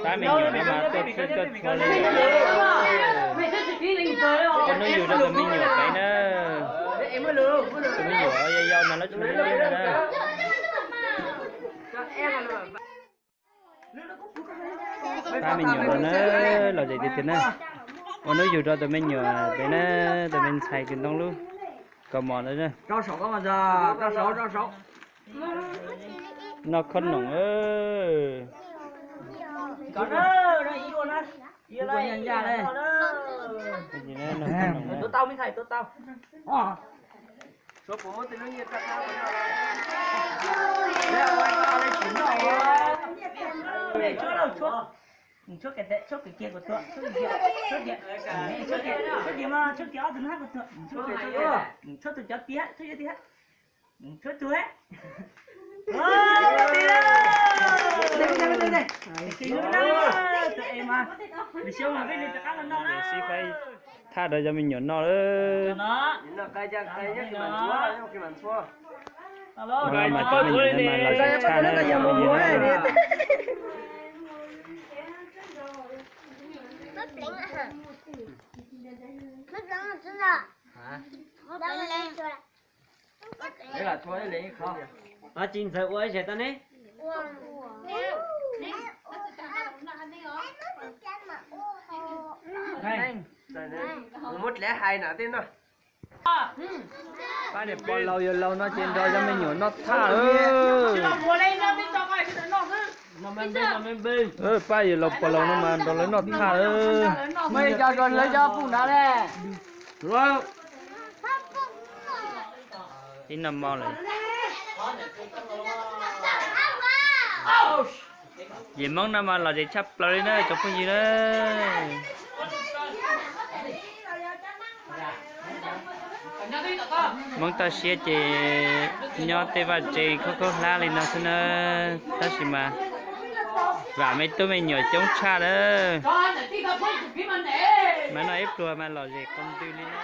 Pab me nyuam no mas tuaj txhij tuaj txhua li. Ua hnub yug rau tus me nyuam pem na. Tus me nyuam yau yau mas lub tshua liab liab na. Pab me nyuam no na, lom zem tiag tiag na. Ua hnub yug rau tus me nyuam pem na, tus me ntxhais tus ntoo lub kaus mom ntawd na. Noj khob noom. Tshuab tus cov tiab, tshuab tus tiab, tshuab tus, tus e mas, lwm xyoo mas peb li rov qab los noj na. Sib faib thaj rau cov me nyuam noj lawm. Mas cov me nyuam no mas lom zem tshaj na. Tsis ntxaws ua ib zes tau ne. Muab dlav hais na tej no. Pab niam pog laus yawg laus no ces nrog cov me nyuam noj thaj lawm. Pab yawg laus pog laus no mas nrog lawv noj thaj lawm. Ib noj mov lawm. Yim Hmoob no mas lom zem tshaj plaws li na cov phooj ywg na. Hmoob toj siab ces nyob tej vaj tse khaub khaub hlab li no xwb na, tab sis mas vam me tub me nyuam coob tshaj na. Mas noj ib pluag mas lom zem qau ntws li na.